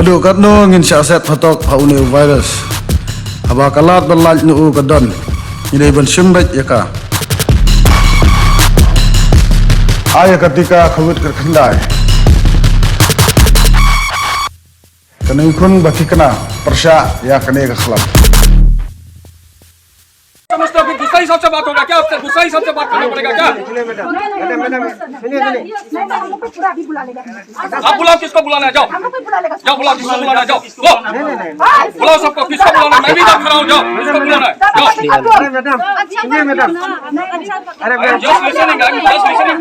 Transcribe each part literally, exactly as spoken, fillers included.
Haduh katno ngin shah set phatok ha une u virus? Haba ka lad ban lait noh u ka don, ngi dei ban shim beit ïa ka. Ai ïa ka tika Covid khyndai. Kane khun ba thikna pyrshah ïa kane ka khlam. समझते हो कि गुस्सा ही सबसे बात होगा क्या? आपसे गुस्सा ही सबसे बात करना पड़ेगा क्या? आप बुलाओ, किसको बुलाना है? जाओ, जाओ, बुलाओ, किसको बुलाना है? जाओ, गो। बुलाओ सबको, किसको बुलाना है? मैं भी इधर खड़ा हूँ। जाओ, किसको बुलाना है? जाओ। अरे मैडम, सुनिए मैडम। अरे मैडम। Just listening, I'm just listening.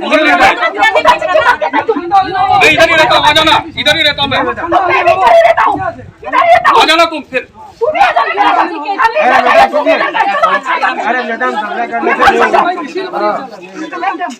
नहीं, इधर ही रहता हूँ, आ जाना, इधर ही रहता हूँ मैं। आ जाना तुम फिर। अरे मैडम, सुनिए। अरे मैडम, झगड़ा करने से नहीं होगा। हाँ। हाँ, मैडम।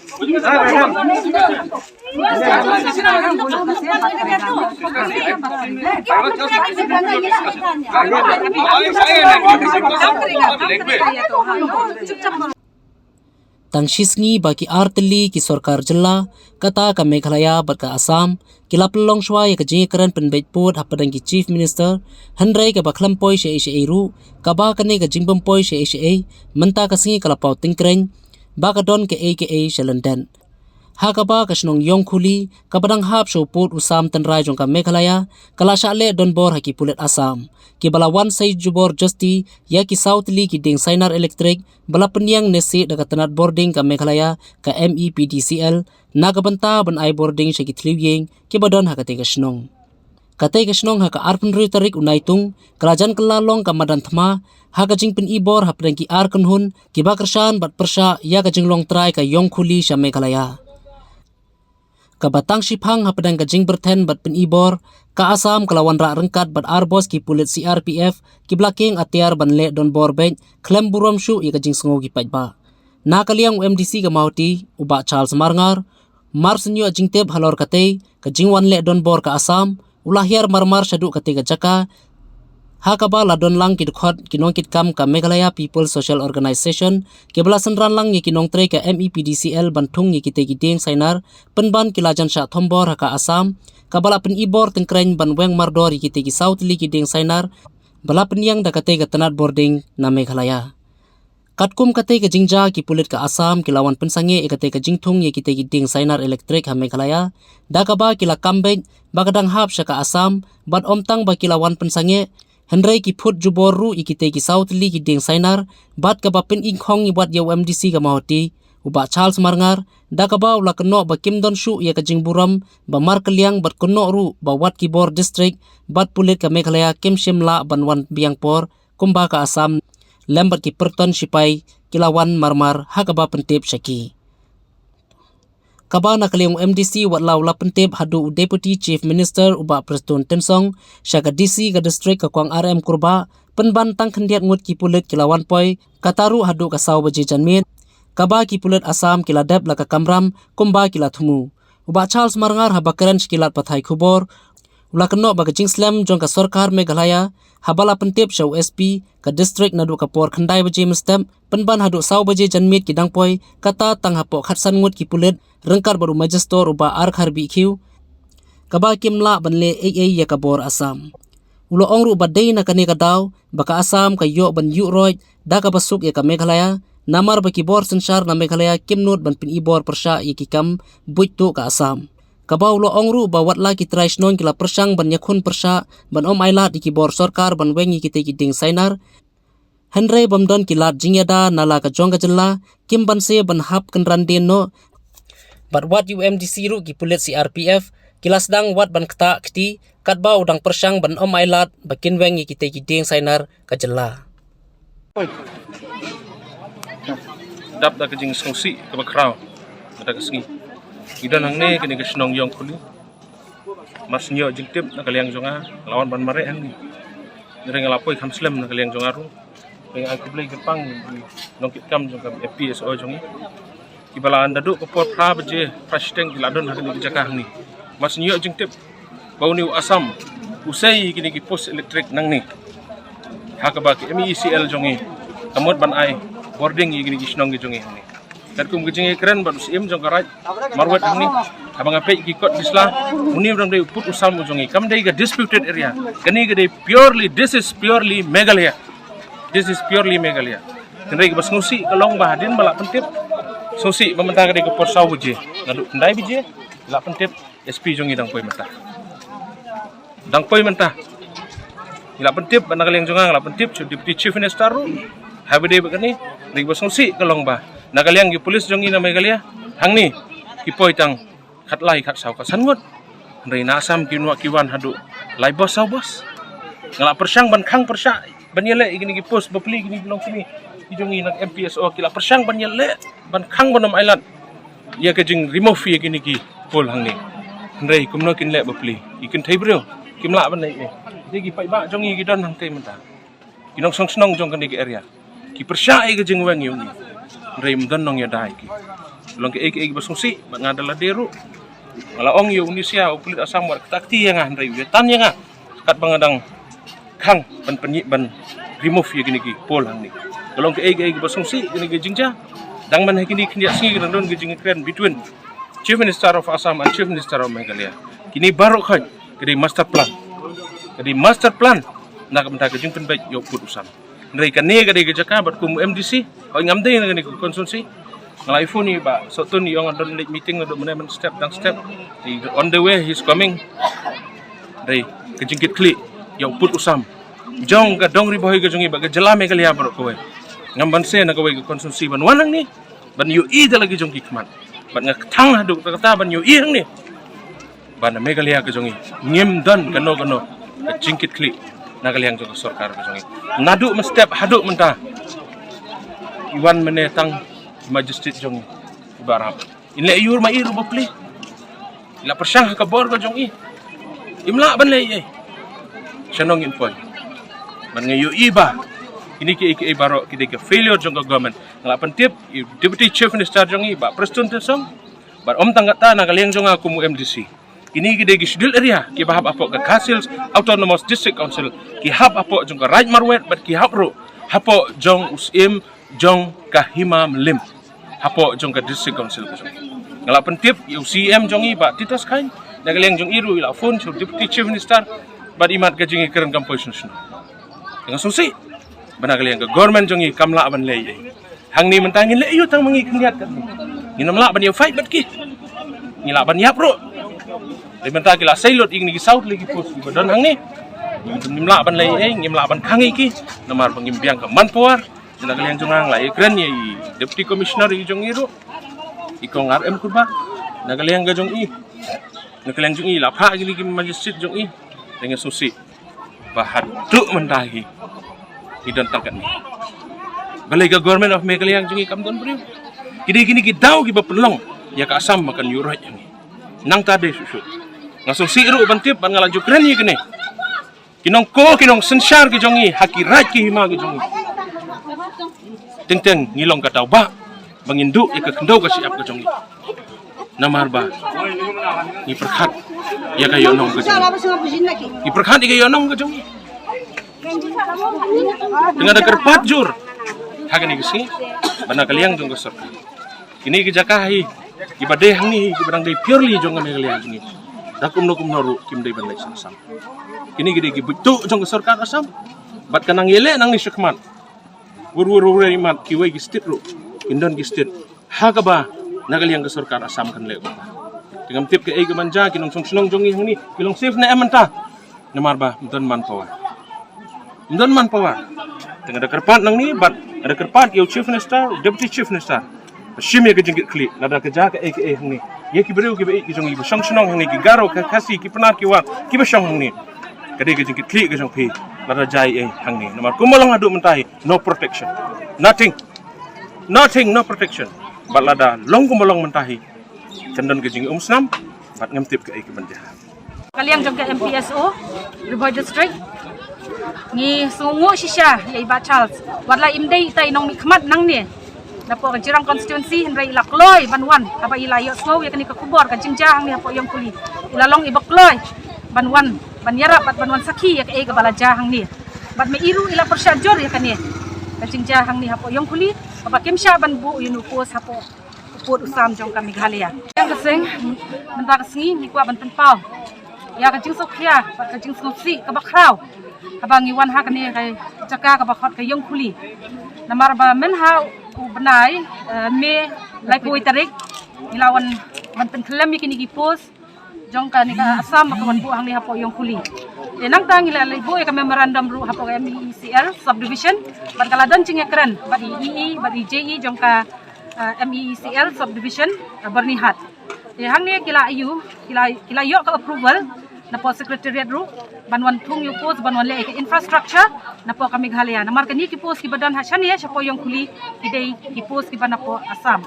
Tang shi sngi ba ki artylli ki sorkar jylla, kata ka Meghalaya bad ka Assam, ki la pynlong shuwa ïa ka jingïakren pynbeit pud hapdeng ki Chief Minister, hynrei kaba khlem poi shaei shaei ruh, kaba kane ka jingbym poi shaei shaei, mynta ka sngi ka la paw tyngkrein ba ka don kaei kaei sha lyndet. Ha kaba ka shnong Ïongkhuli, kaba dang hap sha u pud u sam tynrai jong ka Meghalaya, ka la shah leh donbor ha ki pulit Assam, kiba la wan sei jubor justi ïa ki saw tylli ki dieng sainar elektrik ba la pynïeng ne sih da ka tnat bording ka Meghalaya, ka MEPDCL, na ka bynta ban ai bording sha ki thliew ïing kiba don ha katei ka shnong. Katei ka shnong ha ka arphew hynriew tarik u Naitung, ka la jan kylla long ka madan thma ha ka jingpyni bor hapdeng ki ar kynhun kiba kyrshan bad pyrshah ïa ka jinglong trai ka Ïongkhuli sha Meghalaya. Kaba tang shiphang hapdeng ka jingbyrthen bad pyni bor, ka Assam ka la wanrah ryngkat bad ar bos ki pulit C R P F kiba la kieng atiar ban leh donbor beit khlem burom shuh ïa ka jingsngew ki paidbah. Na ka liang u M D C ka Mawhati, u Bah Charles Marngar, mar shu ïoh jingtip halor katei ka jingwan leh donbor ka Assam, u la hiar marmar shaduh katei ka jaka, ha kaba la don lang ki dkhot ki nongkitkam ka Meghalaya People's Social Organization, kiba la synran lang ïa ki nongtrei ka MEPDCL ban thung ïa kitei ki dieng sainar, pynban ki la jan shah thombor ha ka Assam, kaba la pyni bor tyngkrein ban weng mardor ïa kitei ki saw tylli ki dieng sainar ba la pynïeng da katei ka tnat bording na Meghalaya. Katkum katei ka jingjia, ki pulit ka Assam ki la wan pynsangeh ïa katei ka jingthung ïa kitei ki dieng sainar elektrik ha Meghalaya, da kaba ki la kam beit ba ka dang hap sha ka Assam, bad ym tang ba ki la wan pynsangeh, hynrei ki phut jubor ruh ïa kitei ki saw tylli ki dieng sainar, bad kaba pynïeng khong wat ïa u M D C ka Mawhati, u Bah Charles Marngar, da kaba u la kynnoh ba kim don shuh ïa ka jingburom ba markylliang bad kynnoh ruh ba wat ki bor distrik bad pulit ka Meghalaya kim shym lah ban wan biang por kumba ka Assam, lem bad ki pyrton shipai ki la wan marmar ha kaba pyntip sha ki. Kaba na ka liang u M D C wat la u la pyntip haduh u Deputy Chief Minister u Bah Prestone Tynsong sha ka D C ka distrik ka Kong R M Kurbah, pynban tang khyndiat ngut ki pulit ki la wan poi, kata ruh haduh ka saw baje janmiet, kaba ki pulit Assam ki la dep la ka kamram kumba ki la thmu. U Bah Charles Marngar haba kren sha ki lad pathai khubor, u la kynnoh ba ka jingslem jong ka sorkar Meghalaya, haba la pyntip sha u S P ka distrik naduh ka por khyndai baje mynstep pynban haduh saw baje janmiet ki dang poi, kata tang hapoh khatsan ngut ki pulit, ryngkat bad u Magistrate u Bah R Kharbih Khiew, kaba kim lah ban leh ei ei ïa ka bor Assam. U la ong ruh ba dei na kane ka daw ba ka Assam ka ïoh ban ïuh roit da kaba suk ïa ka Meghalaya, namar ba ki bor synshar na Meghalaya kim nud ban pyni bor pyrshah ïa ki kam buit tuh ka Assam. Kaba u la ong ruh ba wat la ki trai shnong ki la pyrshang ban ïakhun pyrshah ban ym ailad ïa ki bor sorkar ban weng ïa kitei ki dieng sainar, hynrei bym don ki lad jingïada na la ka jong ka jylla, kim banse ban hap kynran dien noh. Bad wat ïa u M D C ruh ki pulit C R P F ki la sdang wat ban ktah kti, katba u dang pyrshang ban ym ailad ba kin weng ïa kitei ki dieng sainar ka jylla. Dap da ka jingsngewsih kaba khraw mynta ka sngi. Ngi don hangne kane ka shnong Ïongkhuli. Mar shu ïoh jingtip na ka liang jong nga, nga la wan ban mareh hangne. Hynrei nga la poi kham slem na ka liang jong nga ruh. Hynrei nga ai khublei kyrpang ïa ki nongkitkam jong ka F P S O jong ngi, kiba la, naduh ka por phra baje phra shiteng ki la don ha kane ka jaka hangne. Mar shu ïoh jingtip ba une u Assam u sei ïa kine ki post elektrik nangne, ha kaba ka M E E C L jong ngi ka mut ban ai bording ïa kine ki shnong ki jong ngi hangne. Katkum ka jingïakren bad u Syiem jong ka Raid Marwet hangne, haba nga peit ki kot ki sla, une u dang dei u pud u sam u jong ngi, kam dei ka disputed area. Kane ka dei purely, this is purely Meghalaya. This is purely Meghalaya. Hynrei kaba sngewsih ka long ba hadien ba la pyntip, sngewsih ba mynta ka dei ka por saw baje, naduh khyndai baje la pyntip, S P jong ngi dang poi mynta. Dang poi mynta. Ngi la pyntip, ba na ka liang jong nga la pyntip sha u Deputy Chief Minister ruh. Haba dei ba kane, dei ba sngewsih ka long ba na ka liang ki police jong ngi na Meghalaya hangne ki poi tang khatlai khatsaw khatsan ngut. Hynrei na Assam ki wan, ki wan haduh lai bos saw bos. Nga la pyrshang ban khang pyrshah ban ïaleh ïa kine ki post bapli, kine ki long kine ki jong ngi na M P S O, ki la pyrshang ban ïaleh ban khang ban ym ailad ïa ka jing remove ïa kine ki pol hangne. Hynrei kumno kin leh bapli, ki kynthei briew kim lah ban leh ei. Dei ki paidbah jong ngi ki don hangtei mynta, ki nongshong shnong jong kane ka area, ki pyrshah ïa ka jingweng ïa u ngi. Hynrei ym don nongïada ïa ki. Long kaei kaei kaba sngewsih bad nga da lade ruh nga la ong ïa u Nisia, u pulit Assam, wat kata kti ïa nga, hynrei u ïa tan ïa nga katba nga dang khang ban pynï, ban remove ïa kine ki pol hangne. Ka long kaei kaei kaba sngewsih kine ki jingjia. Dang man ha kine khyndiat sngi ka dang don ka jingkren between Chief Minister of Assam and Chief Minister of Meghalaya. Kine baroh khoit ka dei master plan. Ka dei master plan na ka bynta ka jingpynbeit ïa u pud u sam. Hynrei kane ka dei ka jaka bad kum u M D C, hooid ngam dei na kane ka constituency. Nga la ïa phone ïa i Bah Sohtun, ïa ong don leit meeting, naduh mynne mynstep dang step. He, on the way, he's coming. Hynrei ka jingkitkhlieh ïa u pud u sam jong ka dong Ri Bhoi ka jong ngi bad ka jylla Meghalaya baroh kawei. Ngam banse na kawei ka constituency ban wan hangne ban ïohi da la ki jong ki khmat. Bad nga kthang haduh katta katta ban ïohi hangne ba na Meghalaya ka jong ngi ngim don kano kano ka jingkitkhlieh na ka liang jong ka sorkar ka jong ngi. Naduh mynstep haduh mynta, i wan mynne tang i magistrate jong ngi, i Bah Rap. In leh aiu ma i ruh bapli? I la pyrshang ha ka bor ka jong i. Im lah ban leh ei. Shanong in poi? Bad nga ïohi ba kine kiei kiei baroh ki dei ka failure jong ka government. Nga la pyntip i Deputy Chief Minister jong i, Bah Prestone Tynsong. Bad ym tang katta, na ka liang jong nga kum u M D C, kine ki dei ki schedule area kiba hap hapoh ka Khasi Hills Autonomous District Council, ki hap hapoh jong ka Raid Marwet bad ki hap ruh hapoh jong u Syiem jong ka Hima Mylliem, hapoh jong ka District Council ka jong. Nga la pyntip ïa u C M jong i, Bah Titos Chyne, na ka liang jong i ruh i la phone sha u Deputy Chief Minister bad imat ka jingïakren kam poi shuh shuh. Nga sngewsih ba na ka liang ka government jong i kam lah ban leh ei. Hangne mynta ngin leh aiu tang ma ngi khyndiat katne? Ngin ym lah ban ïa fight bad ki? Ngi lah ban ïap ruh. Te mynta ki la sei lut ïa kine ki saw tylli ki post kiba don hangne. Ngim lah ban leh ei, ngim lah ban khang ïa ki. Namar ba ngim biang ka manpower. Na ka liang jong nga la ïakren ïa i Deputy Commissioner i jong i ruh, i Kong R M Kurbah. Na ka liang ka jong i, na ka liang jong i la phah kine ki magistrate jong i. Te nga sngewsih ba haduh mynta hi ngi don tang katne. Balei ka Government of Meghalaya jong ngi kam don briew? Ki dei kine ki daw kiba pynlong ïa ka Assam ba kan ïuh roit ïa ngi. Nangta dei shuh shuh. Nga sngewsih ruh ban tip bad nga la ju kren ïa kine. Ki nongkoh, ki nongsynshar ki jong ngi ha ki raid ki hima ki jong ngi. Teng teng ngi long ka daw ba ba ngin duh ïa ka khyndew ka shyiap ka jong ngi. Namar ba ngi pyrkhat ïa ka ïohnong ka jong ngi. Ngi pyrkhat ïa ka ïohnong ka jong ngi. Te nga da kyrpad jur ha kane ka sngi ba na ka liang jong ka sorkar, kine ki jaka hi kiba dei hangne hi kiba dang dei purely jong ka Meghalaya jong ngi, da kumno kumno ruh kim dei ban leit sha Assam. Kine ki dei ki buit tuh jong ka sorkar Assam. Bad ka nang ïaleh nangne shakhmat, wur wur wur i mat kiwei ki state ruh kin don ki state ha kaba na ka liang ka sorkar Assam kan leh ba. Te ngam tip kaei ka ban jia, ki nongshong shnong jong ngi hangne ki long safe ne em mynta? Namar ba ym don manpower. Ym don manpower. Te nga da kyrpad nangne bad nga da kyrpad ïa u Chief Minister, u Deputy Chief Minister, ba shim ïa ka jingkitkhlieh lada ka jia kaei kaei hangne ïa ki briew kiba ïeit ki jong ngi ba shong shnong hangne, ki Garo, ki Khasi, ki Pnar, ki War kiba shong hangne. Ka dei ka jingkitkhlieh ka jong phi lada jia ei ei hangne. Namar kumba long haduh mynta hi, no protection. Nothing. Nothing, no protection. Bad lada long kumba long mynta hi, kan don ka jingumsnam bad ngam tip kaei ka ban jia. Ka liang jong ka M P S O Ri Bhoi District, ngi sngewnguh shisha ïa i Bah Charles. Wat la im dei ita i nongmihkhmat nangne napoh ka Jirang constituency, hynrei i la kloi ban wan. Haba i la ïohsngew ïa kane ka khubor ka jingjia hangne hapoh Ïongkhuli, i la long iba kloi ban wan, ban ïarap bad ban wan sakhi ïa kaei kaba la jia hangne. Bad ma i ruh i la pyrshah jur ïa kane ka jingjia hangne hapoh Ïongkhuli, kaba kim shah ban buh ïa u post hapoh pud u sam jong ka Meghalaya. Ïa ka seng mynta ka sngi ngi kwah ban pynpaw ïa ka jingsngewkhia bad ka jingsngewsih kaba khraw haba ngi wan ha kane ka jaka kaba khot ka Ïongkhuli. Namar ba mynha u bnai, eh, May laiphew tarik ngi la wan ban pynkhlem ïa kine ki post jong kane ka Assam ba ka wan buh hangne hapoh Ïongkhuli. Te nangta ngi la leit buh ïa ka memorandum ruh hapoh ka M E E C L subdivision bad ka la don jingïakren bad i E E bad i J E jong ka, eh, M E E C L subdivision, eh, Byrnihat. Te hangne ki la ïoh, ki la, ki la ïoh ka approval napoh secretariat ruh ban wan thung ïa u post ban wan leh ïa ka infrastructure napoh ka Meghalaya. Namar kine ki post kiba don ha shane shapoh Ïongkhuli ki dei ki post kiba napoh Assam.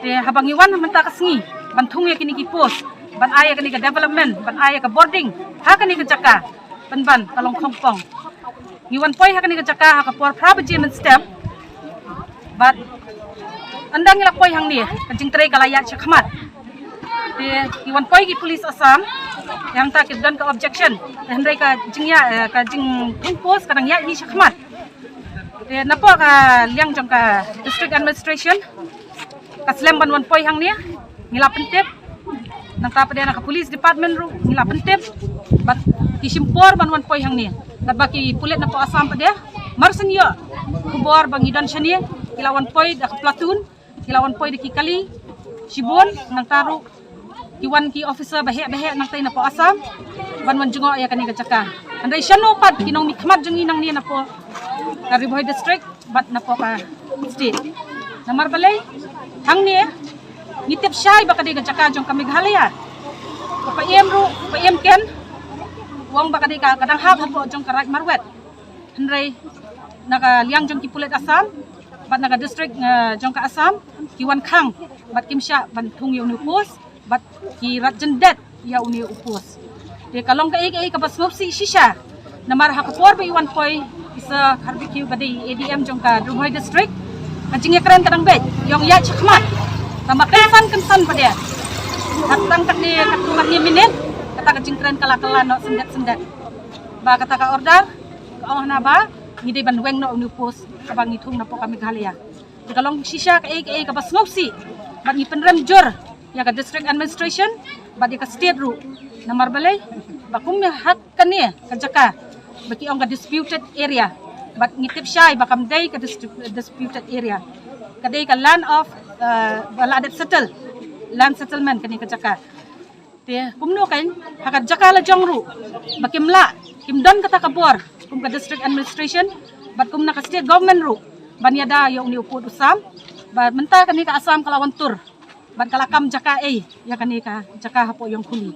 Te haba ngi wan mynta ka sngi ban thung ïa kine ki post, ban ai ïa kane ka development, ban ai ïa ka bording ha kane ka jaka, pynban ka long khongpong. Ngi wan poi ha kane ka jaka ha ka por phra baje mynstep bad ynda ngi la poi hangne ka jingtrei ka la ïaid shakhmat. Te ngi wan poi ki police Assam, hangta ki don ka objection. Te hynrei ka jingïa, eh, ka jingthung post ka dang ïaid hi shakhmat. Te napoh ka liang jong ka district administration ka slem ban wan poi hangne, ngi la pyntip. Nangta pat de na ka police department ruh ngi la pyntip bad ki shim por ban wan poi hangne. Katba ki pulit napoh Assam pat de mar shen ïoh khubor ba ngi don shane, ki la wan poi da ka platoon, ki la wan poi da ki kali shibun. Nangta ruh ki wan ki officer baheh baheh nangta napoh Assam ban wan jngoh ïa kane ka jaka. Hynrei shano pat ki nongmihkhmat jong ngi nangne napoh ka Ri Bhoi district bad napoh ka state. Namar balei? Hangne ngi tip shai ba ka dei ka jaka jong ka Meghalaya. Ka Paiem ruh, Paiem ken, u ong ba ka dei ka, ka dang hap hapoh jong ka Raid Marwet. Hynrei na ka liang jong ki pulit Assam bad na ka district, eh, jong ka Assam ki wan khang bad kim shah ban thung ïa une u post bad ki rat jyndet ïa une u post. Te ka long kaei kaei kaba sngewsih shisha. Namar ha ka por ba i wan poi i Sir Kharbekiew ba dei i A D M jong ka Ri Bhoi district, ka jingïakren ka dang beit, i ong ïaid shakhmat. Tangba kynsan kynsan pat de, ha tang katne, katne minit kata ka jingkren ka la kylla noh syndet syndet. Ba kata ka order ka ong hana ba ngi dei ban weng noh une u post kaba ngi thung napoh ka Meghalaya. Te ka long shisha kaei kaei kaba sngewsih bad ngi pynrem jur ïa ka district administration bad ïa ka state ruh. Namar balei? Ba kum ha kane ka jaka ba ki ong ka disputed area bad ngi tip shai ba kam dei ka dis-, disputed area, ka dei ka land of, eh, ba la dep settle, land settlement kane ka jaka. Te kumno kan ha ka jaka la jong ruh ba kim lah, kim don kata ka bor kum ka district administration bad kum na ka state government ruh ban ïada ïa une u pud u sam. Ba mynta kane ka Assam ka la wan tur bad ka la kam jaka ei ïa kane ka jaka hapoh Ïongkhuli.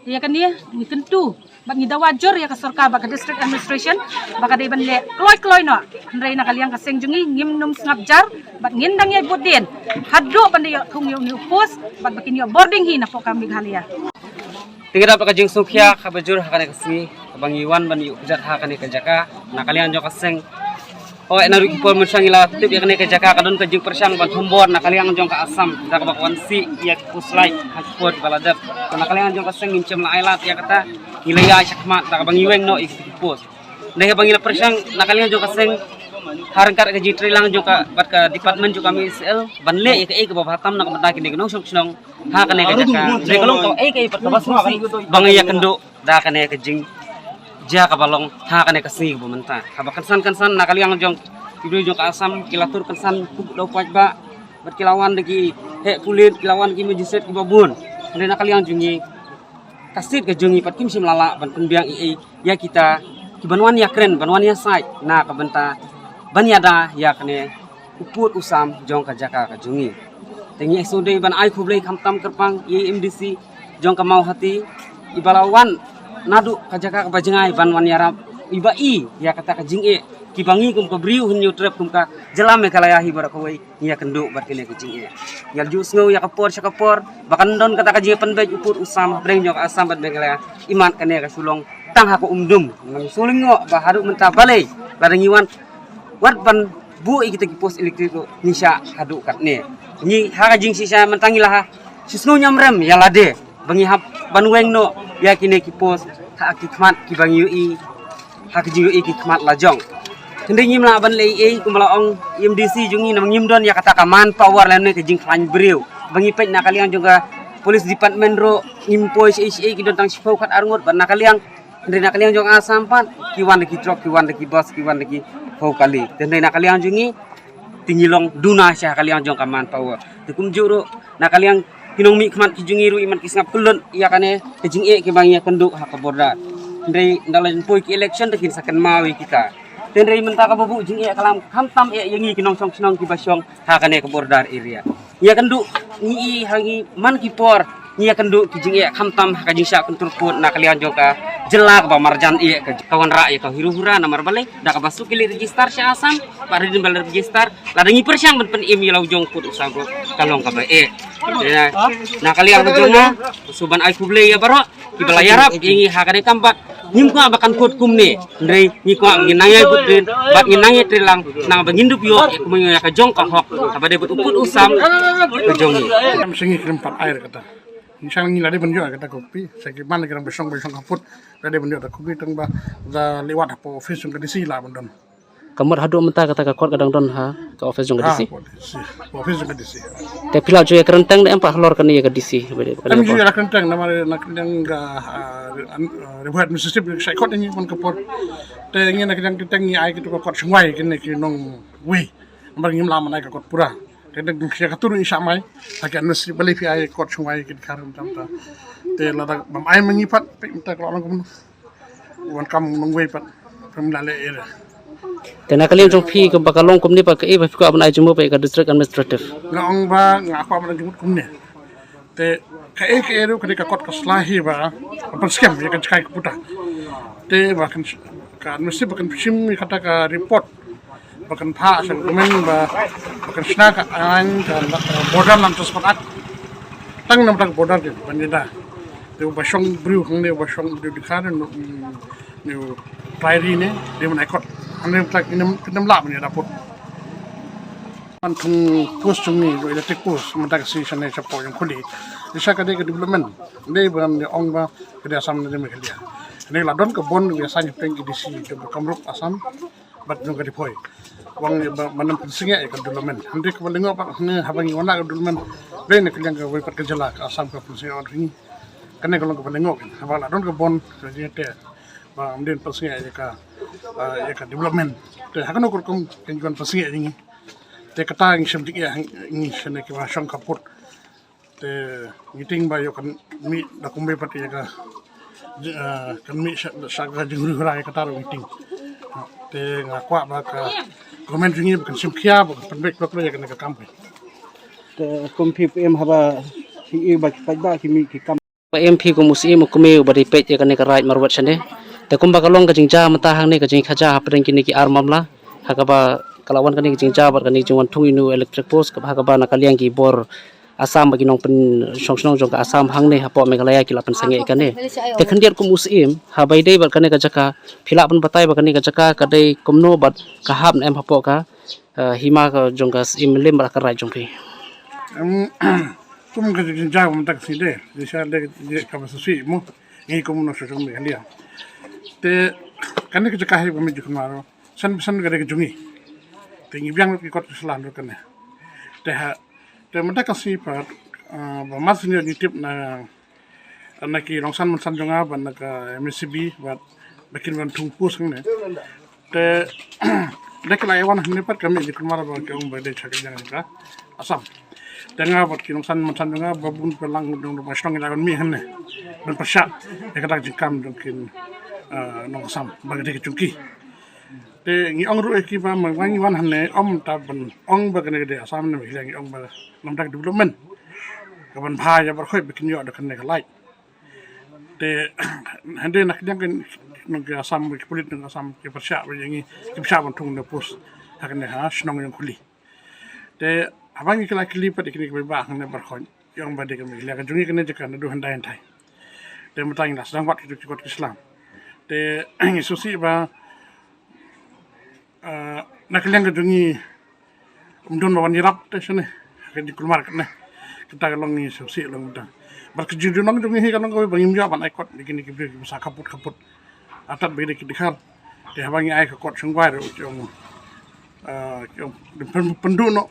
Te ïa kane ngi kyntu bad ngi dawa jur ïa ka sorkar bad ka district administration ba ka dei ban leh kloi kloi noh. Hynrei na ka liang ka seng jong ngi ngim nym sngap jar bad ngin dang ïai bud dien haduh ban da ïoh thung ïa une u post bad ba kin ïoh bording hi napoh ka Meghalaya. Te ngi dap ka jingsngewkhia kaba jur ha kane ka sngi kaba ngi wan ban ïuh kjat ha kane ka jaka na ka liang jong ka seng. Hooid, naduh ki por mynshwa ngi la tip ïa kane ka jaka ka don ka jingpyrshang ban thombor na ka liang jong ka Assam da kaba ka wan sih ïa ki post light ha ki por kiba la dep. Te na ka liang jong ka seng ngim shym la ai lad ïa kata, ngi la ïaid shakhmat da kaba ngi weng noh ïa ki post. Dei haba ngi la pyrshang na ka liang jong ka seng ha ryngkat ka jingtreilang jong ka bad ka department jong ka M E C L ban leh ïa kaei kaba bha tam na ka bynta kine ki nongshong shnong ha kane ka jaka. Dei ka long kaei kaei pat kaba sngewsih ba ngi ïakynduh da kane ka jingjia kaba long ha kane ka sngi kaba mynta. Haba kynsan kynsan na ka liang jong ki briew jong ka Assam ki la tur kynsan kum u dei u paidbah bad ki la wan da ki heh pulit, ki la wan da ki magistrate kiba bun. Hynrei na ka liang jong ngi ka state ka jong ngi pat kim shym la lah ban pynbiang ei ei ïa kita kiban wan ïakren, ban wan ïasaid na ka bynta ban ïada ïa kane u pud u sam jong ka jaka ka jong ngi. Te ngi sngewdei ban ai khublei khamtam kyrpang ïa i M D C jong ka Mawhati iba la wan naduh ka jaka kaba jngai ban wan ïarap, iba i ïa kata ka jingeh kiba ngi kum ka briew Hynñiewtrep kum ka jylla Meghalaya hi baroh kawei ngi ïakynduh bad kine ki jingeh. Ngi la ju sngew ïa ka por sha ka por ba kan don kata ka jingpynbeit u pud u sam hapdeng jong ka Assam bad Meghalaya. Imat kane ka shu long tang ha ka umdum. Ngam shu lyngngoh ba haduh mynta balei lada ngi wan wat ban buh ïa kita ki post electric ruh ngi shah haduh katne. Ngi ha ka jingshisha mynta ngi la ha shu sngew ñiamrem ïa lade ba ngi hap ban weng noh ïa kine ki post ha ki khmat kiba ngi ïohi ha ka jingïohi ki khmat la jong. Hynrei ngim lah ban leh ei ei kumba la ong M D C jong ngi namar ngim don ïa kata ka manpower lane ka jingkhlaiñ briew. Ba ngi peit na ka liang jong ka police department ruh ngim poi sha ei sha ei, ki don tang shiphew khat arngut bad na ka liang, hynrei na ka liang jong Assam pat ki wan da ki truck, ki wan da ki bus, ki wan da ki phew kali. Te hynrei na ka liang jong ngi te ngi long duna sha ka liang jong ka manpower. Te kumjuh ruh na ka liang ki nongmihkhmat ki jong ngi ruh imat ki sngap kyllut ïa kane ka jingeh kiba ngi ïakynduh ha ka border. Hynrei ynda la jan poi ki election te kin sa kynmaw ïa kita. Te hynrei mynta kaba buh jingeh ka lam khamtam eh ïa ngi ki nongshong shnong kiba shong ha kane ka border area. Ngi ïakynduh, ngi i ha ngi man ki por ngi ïakynduh ki jingeh khamtam ha ka jingshah kyntur pud na ka liang jong ka jylla kaba marjan eh ka, ka wanrah ïa ka huru hura namar balei da kaba suk ki leit register sha Assam, ba ridin ba leit register, lada ngi pyrshang ban pynim ïa la u jong pud u sam ruh ka long kaba eh. Ïa, na ka liang ka jong nga, shu ban ai khublei ïa baroh kiba la ïarap ïa ngi ha kane kam bad ngim kwah ba kan kut kumne. Hynrei ngi kwah ngin nang ïai bud rin bad ngin nang ïai trei lang nang ba ngin dup ïoh ïa kumne ïa ka jong ka hok kaba dei bad u pud u sam ka jong ngi. Em sha ngi khlem pat ai kata. Ngi sha ngi la dei ban ïoh kata copy. Sha ki man ki rang ba shong ba shong ka pud la dei ban ïoh kata copy tang ba da liwat hapoh office jong ka D C la ban don. Ka mut haduh mynta kata ka kot ka dang don ha ka office jong ka Ha, D C. Hapoh D C. Hapoh office jong ka D C. Te phi la ju ïa kren teng ne em pat halor kane ïa ka D C? Em ju ïa kren teng namar na kane ka, ah, an, ah, Ri Bhoi administrative sa kot ngi man ka por. Te ngi na kane ka teng ngi ai kito ka kot shongwai kine ki nongwei. Namar ngim lah ban ai ka kot pura. Te dang sia ka tur ngi sa mai. Ha ka administrative balei phi ai kot shongwai ki karam tam ta. Te lada bam ai ma ngi pat phi mynta ka long kumno. Wan kam nongwei pat. Phi mynta le ere. Te na ka liang jong phi ka ba ka long kumne ba ka ei ba phi kwah ban ai jingmut ba ïa ka district administrative. Nga ong ba nga kwah ban ai jingmut kumne. Te ka ei ka ei ruh ka dei ka kot ka sla hi ba, ba pynskhem ïa ka jaka ka puta. Te ba kan ka administrative ba kan shim ïa kata ka report. Ba kan phah sha ka government ba, ba kan shna ka aiñ ka, ka border land transport act. Tang namar ka border ka ban ïada. Te ba shong briew hangne ba shong briew dkhar ne, ne u trai ri ne, dei ban ai kot. Hangne ba tak inem, inem lah ban ïada put. Ban thung post jong ngi, electric post, mynta ka sngi shane shapoh jong Khuli. Te sha ka dei ka development. Dei ban ong ba ka dei Assam ne dei Meghalaya. Hangne la don ka bond ba ïasain hapdeng ka D C jong ka Kamrup Assam bad jong ka Ri Bhoi. Wan ba, ban ym pynsngiah ïa ka development. Hynrei kaba lyngngoh pat hangne haba ngi wan la ka development. Dei na ka liang kawei pat ka jylla ka Assam ka pynsngiah wan ring. Kane ka long kaba lyngngoh. Haba la don ka bond ka jingïateh ba ym dei pynsngiah ïa ka, ah, ïa ka development. Te ha kano ka rukom kin wan pynsngiah ïa ngi. Te kata ngi shem jingeh ngi shane kiba shong ka put. Te ngi tieng ba ïoh kan mih da kumba pat ïa ka, eh, kan mih sha, sha ka jinghuri hura ïa kata ruh ngi tieng. Te nga kwah ba ka government jong ngi ba kan shim khia ba kan pynbeit bak ïa kane ka kam. Te kum phi em haba phi i ba ki paidbah ki mih ki kam. Ba em phi kum u Syiem u kmie uba dei peit ïa kane ka raid marwet shane. Te kumba ka long ka jingjia mynta hangne ka jingkhaja hapdeng kine ki ar mamla. Ha kaba ka la wan kane ka jingjia bad kane ka jingwan thung ïa une u electric post kaba ha kaba na ka liang ki bor Assam bad ki nongpynshong shnong jong ka Assam hangne hapoh Meghalaya ki la pynsangeh ïa kane. Te khyndiat kum u Syiem, haba ïadei bad kane ka jaka, phi lah ban batai ba kane ka jaka ka dei kumno bad ka hap ne em hapoh ka, eh, hima ka jong ka Syiem Mylliem bad ka raid jong phi. Em, kum ka jingjia mynta ka sngi de, de sha de, de kaba shisha mo, ngi kum u nongshong shnong Meghalaya. Te kane ka jaka hi ba mih jukut maro. San san ka dei ka jong ngi. Te ngi biang lut ki kot ki sla lut kane. Te ha, te mynta ka sngi pat, ah, ba mar senior ngi tip na, na ki nongsan mynsan jong nga bad na ka M A C B bad ba kin wan thung post hangne. Te dei ki la ïa wan hangne pat ka mih jukut maro ba ki ong ba dei sha ka liang ka Assam. Te nga bad ki nongsan mynsan jong nga ba bun palang jong nongshong shnong ngi la wan mih hangne ban pyrshah ïa kata ka jingkam jong ki, eh, nong Assam ba ka dei ka jong ki. Te ngi ong ruh ïa ki ba ma ngi wan hangne ym ta ban ong ba kane ka dei Assam ne Meghalaya, ngi ong ba namar ka development ka ban bha ïa baroh ba kin ïoh da kane ka light. Te hynrei na ka liang ka nong ka Assam, ki pulit nong Assam ki pyrshah ba ïa ngi, ki pyrshah ban thung na post ha kane ha shnong jong Khuli. Te haba ngi kylla kylli pat ïa kine kiba hangne baroh, ngi ong ba dei ka Meghalaya ka jong ngi kane jaka naduh hyndai hynthai. Te mynta ngi la sdang wad ki jong ki kot ki sla. Te ngi sngewsih ba, ah, na ka liang ka jong ngi ym don ba wan ïarap te shane ha ka jingkulmar kane. Kata ka long ngi sngewsih long mynta. Bad ka jingdon jong ngi hi ka long kawei ba ngim ïoh ban ai kot ïa kine ki briew kiba sah khappud khappud. Artat ba ki dei ki dkhar. Te haba ngi ai ka kot shongbai ruh ki ong, eh, ki ong, pyn-, pynduh noh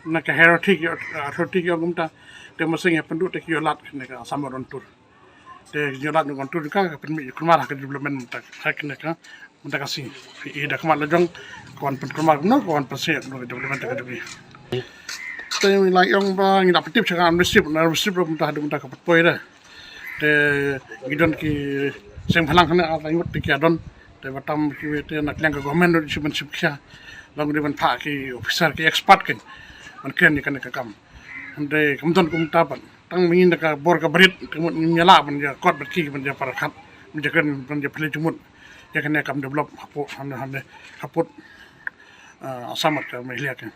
na ka hierarchy ki, authority ki ong kumta. Te mynta ngi pynduh te ki ïoh lad ne ka Assam Road on Tour. Te ki ïoh lad ne on tour ka, ka pynmih ïa kulmar ha ka development mynta ka, ha kane ka, mynta ka sngi. I da khmat la jong ka wan pynkulmar kumno, ka wan pynsngew kumno ka development ka jong i. Te ngi la ong ba ngi da pyntip sha ka Army Chief, na Army Chief ruh mynta haduh mynta ka pat poi de. Te ngi don ki seng bhalang hangne ar lai ngut te ki ïa don. Te ba tam kiwei te na liang ka government ruh shu ban shim khia. Long dei ban phah ki officer ki expert kin ban kren ïa kane ka kam. Hynrei kam don kumta pat. Tang ma ngi na ka bor ka barit te mut ngim ïa lah ban ïa kot bad ki ban ïa pyrkhat ban ïa kren ban ïa pynleit jingmut ïa kane ka kam develop hapoh hangne hangne hapoh, ah, Assam bad ka Meghalaya ka.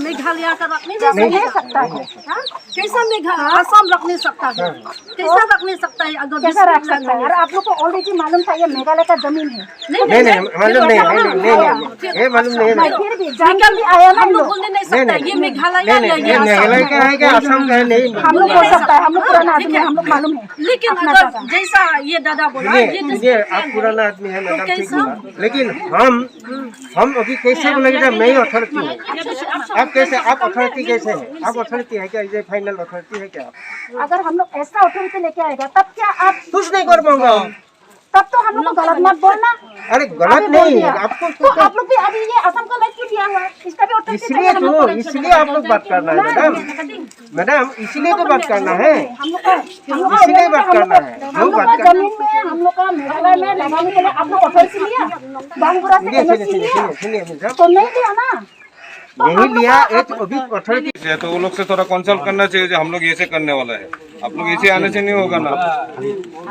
मेघालय का रखने नहीं सकता है। हाँ? कैसा मेघा-, आसाम रख नहीं सकता है? कैसा रख नहीं सकता है अगर कैसा रख सकता है? और आप लोग को ऑलरेडी मालूम था ये मेघालय का जमीन है। नहीं, नहीं, नहीं, मालूम नहीं, नहीं, नहीं, नहीं, नहीं, ये मालूम नहीं है। फिर भी जान के भी आया ना हम लोग। बोलने नहीं सकता, ये मेघालय का नहीं, नहीं, ये मेघालय का है क्या, आसाम का है, नहीं। हम लोग बोल सकता है, हम लोग पुराना आदमी है, हम लोग मालूम है। लेकिन अगर जैसा ये दादा बोला, ये, ये आप पुराना आदमी है, तो मैडम, ठीक है। लेकिन हम, हम अभी कैसे बोलेंगे जब मैं ही अथॉरिटी हूँ? आप कैसे, आप अथॉरिटी कैसे है? आप अथॉरिटी है क्या? ये फाइनल अथॉरिटी है क्या? अगर हम लोग ऐसा अथॉरिटी लेके आएगा, तब क्या आप कुछ नहीं कर पाऊंगा। तब तो हम लोग को गलत मत बोलना। अरे, गलत नहीं, आपको तो आप लोग भी अभी ये असम का लाइफ क्यों दिया हुआ है? इसका भी उत्तर इसलिए तो, इसलिए आप लोग बात करना है, मैडम। मैडम, इसलिए तो बात करना है। हम लोग का, हम लोग का इसीलिए बात करना है। हम लोग का जमीन में, हम लोग का मेघालय में लगाने के लिए आप लोग अथॉरिटी लिया? बांगपुरा से सुनिए, सुनिए, सुनिए, सुनिए, सुनिए, मैडम। तो नहीं दिया ना। यही लिया, एक अभी अथॉरिटी है, तो वो लोग से थोड़ा कंसल्ट करना चाहिए जो हम लोग ऐसे करने वाला है, आप लोग ऐसे आने से नहीं होगा ना।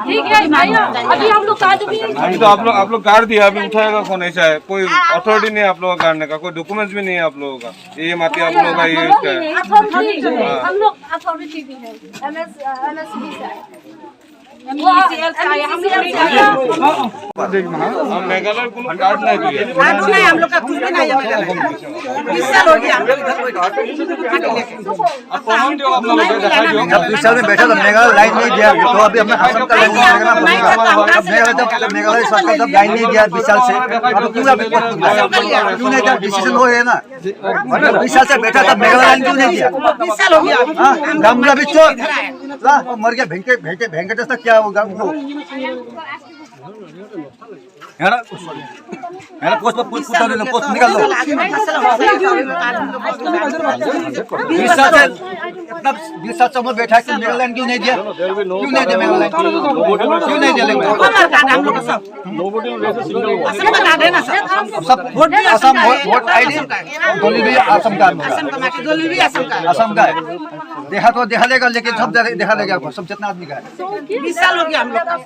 ठीक है भैया, अभी हम लोग का जो भी अभी तो आप लोग, आप लोग गाड़ दिया, अभी उठाएगा कौन? ऐसा है, कोई अथॉरिटी नहीं है आप लोगों का गाड़ने का, कोई डॉक्यूमेंट्स भी नहीं है आप लोगों का। ये माटी आप लोगों का, ये इसका है। अथॉरिटी भी है, हम लोग अथॉरिटी भी है, एमएस, एमएसबी से आए। हम मेघालय को कार्ड नहीं दिए। कार्ड नहीं, हम लोग का कुछ भी नहीं है मेघालय। बीस साल हो गया हम लोग इधर बैठे। अब कौन दे आप लोग? जब बीस साल में बैठा तो मेघालय लाइन नहीं दिया, तो अभी अपना असम का लाइन नहीं देना पड़ेगा। अब मेघालय, जब मेघालय सरकार जब लाइन नहीं दिया बीस साल से, अब पूरा भी क्यों नहीं दिया? डिसीजन हो रहे हैं ना। मतलब बीस साल से बैठा था, मेघालय लाइन क्यों नहीं दिया? बीस साल हो गया। हाँ, गामला भी चोर। ला, वो मर गया, भेंके, भेंके, भेंके जैसा क्या होगा वो? है ना? है ना, पोस्ट पर, पोस्ट, पोस्ट, पोस्ट निकाल लो। बीस साल से, इतना बीस साल से उम्र बैठा है, क्यों मेघालय लाइन क्यों नहीं दिया? क्यों नहीं दिया मेघालय लाइन? क्यों नहीं दिया? हम लोग सब असम का कार्ड है ना सर? अब सब वोट भी असम, वोट, वोट आईडी, डोली भी असम का है। असम का माटी, डोली भी असम का है। असम का है। देखा तो देखा लेगा, लेकिन सब देखा, देखा लेगा, सब जितना आदमी का है। बीस साल हो गया हम लोग का।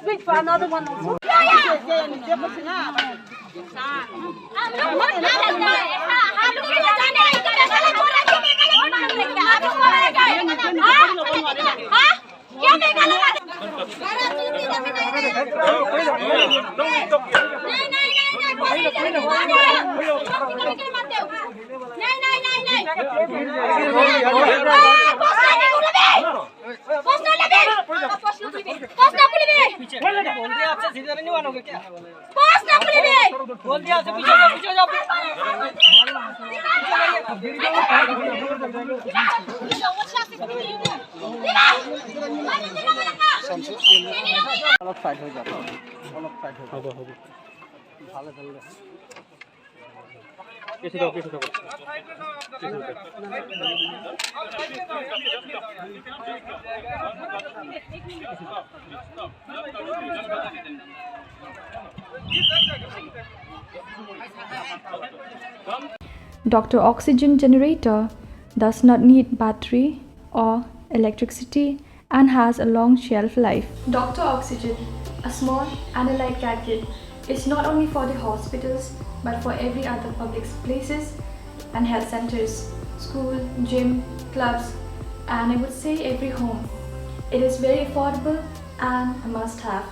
অলপ চাইড হৈ যাওক, অলপ চাইড হৈ যাওক। ভালে ধৰিলে। পিছে যাওক, পিছে যাওক। Doctor Oxygen Generator does not need battery or electricity and has a long shelf life. Doctor Oxygen, a small and a light gadget, is not only for the hospitals but for every other public places and health centers, school, gym, clubs, and I would say every home. It is very affordable and a must-have.